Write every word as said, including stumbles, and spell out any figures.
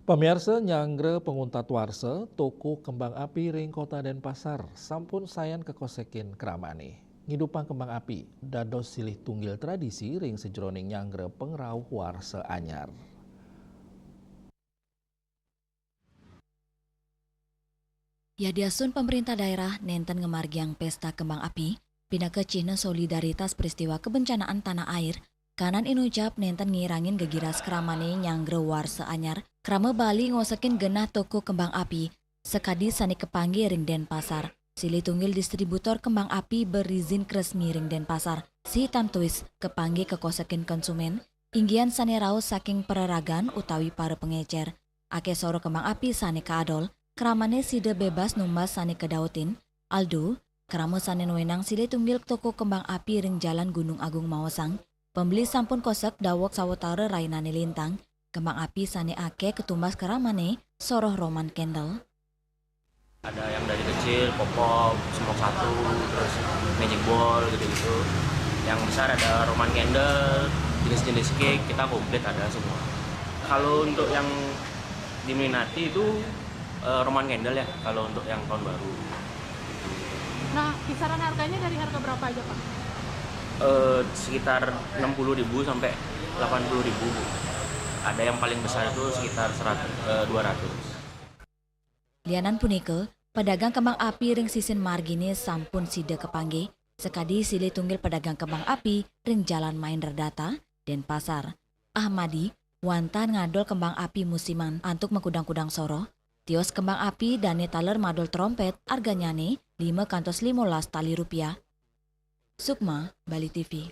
Pamiarsa, nyanggra panguntat warsa, toko kembang api ring Kota Denpasar sampun sayan kakosekin kramane. Ngidupang kembang api dados silih tunggil tradisi ring sajeroning nyanggra pangrauh warsa anyar. Yadiastun pamrintah daerah nenten ngamargiang pesta kembang api, pinaka cihna solidaritas peristiwa kebencanaan tanah air, kanan inucap nenten ngirangin gegiras kramane nyanggra warsa anyar, krama Bali ngosekin genah toko kembang api, sakadi sane kapanggih ring Denpasar. Silih tunggil distributor kembang api berizin resmi ring Denpasar, Sihitan Toys, kapanggih kakosekin konsumen, inggihan sane rauh saking pararagan utawi para pangecer. Akeh soroh kembang api sane kaadol, kramane sida bebas numbas sane kadautin, aldo, krama sane nwenang silih tunggil toko kembang api ring Jalan Gunung Agung maosang, pembeli sampun kosek daweg sawatara rainane lintang, kembang api sane akeh katumbas kramane soroh Roman candle. Ada yang dari kecil, pop-pop, smoke satu, terus magic ball gitu-gitu. Yang besar ada Roman candle, jenis-jenis cake, kita komplit ada semua. Kalau untuk yang diminati itu, eh, Roman candle ya, kalau untuk yang tahun baru. Nah, kisaran harganya dari harga berapa aja, Pak? Eh, sekitar enam puluh ribu sampai delapan puluh ribu, Bu. Ada yang paling besar itu sekitar seratus, eh, dua ratus. Lianan punika, pedagang kembang api ring sisin margine sampun sida kapanggih, sakadi silih tunggil pedagang kembang api ring Jalan Mahendra Data, Denpasar. Ahmadi, wantah ngadol kembang api musiman antuk makudang-kudang soroh, tios kembang api dane taler madol trompet, arganyane lima kantos limolas tali rupiah. Sukma, Bali T V.